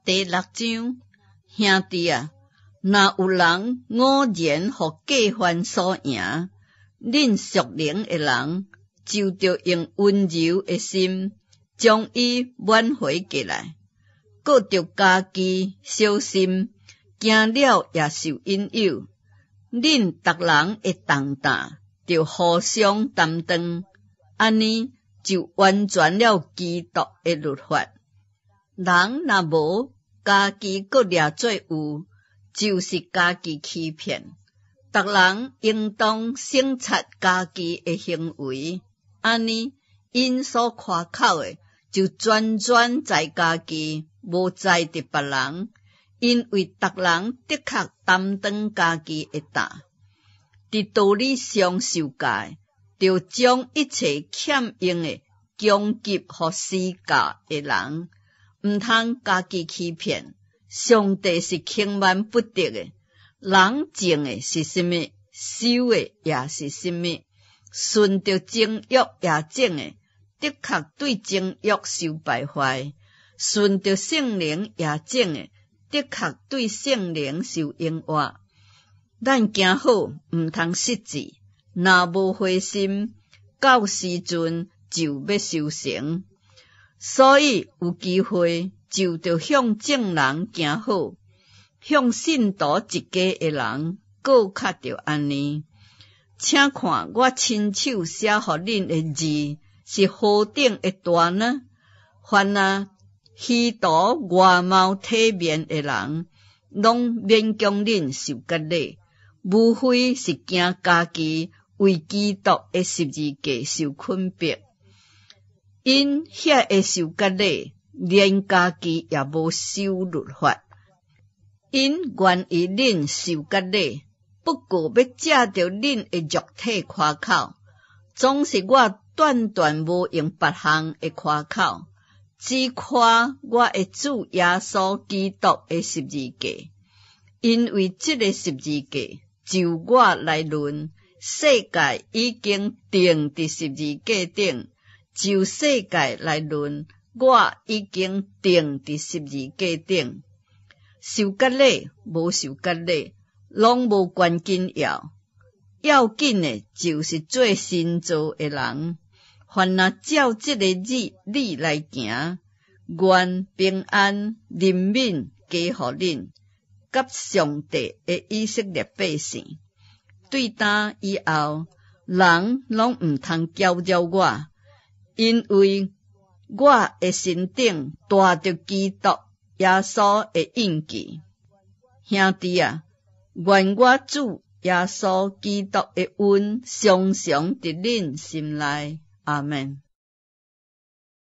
第六章，兄弟啊，若有人偶然予過犯所贏，恁屬靈的人就著用溫柔的心將伊挽回過來，閣著家己小心，驚了也受引誘。恁逐人的重擔，著互相擔當，按呢就完全了基督的律法。人若無家己閣掠做有，就是家己欺騙。逐人應當省察家己的行為，按呢𪜶所誇口的，就全全在家己，無在佇別人。因為逐人的確擔當家己的擔，佇道理上受教，著將一切欠用的供給予施教的人，毋通家己欺騙。上帝是輕慢不得的，人種的是啥物，收的也是啥物。順著情欲而種的，的確對情欲受敗壞；順著聖靈而種的，的確對聖靈受永活。咱行好，毋通失志，若無灰心，到時陣就欲收成。所以有機會就著向眾人行好，向信徒一家的人，閣較著按呢。請看我親手寫予恁的字是何等的大呢？凡若虛度外貌體面的人，攏勉強恁受割禮，無非是驚家己為基督的十字架受捆縛。𪜶遐个受割禮，連家己也無守律法。𪜶願意恁受割禮，不過欲藉著恁的肉體誇口，總是我斷斷無用別項的誇口，只誇我的主耶穌基督的十字架。因為這个十字架，就我來論，世界已經釘佇十字架頂；就世界來論，我已經釘佇十字架頂。受割禮，無受割禮，攏無關緊要，要緊的就是做新造的人。凡若照這个理來行，願平安、憐憫加予恁，佮上帝的以色列百姓。對今以後，人攏毋通攪擾我，因為我的身頂帶著基督耶穌的印記。兄弟啊，願我主耶穌基督的恩常常佇恁心內。阿們。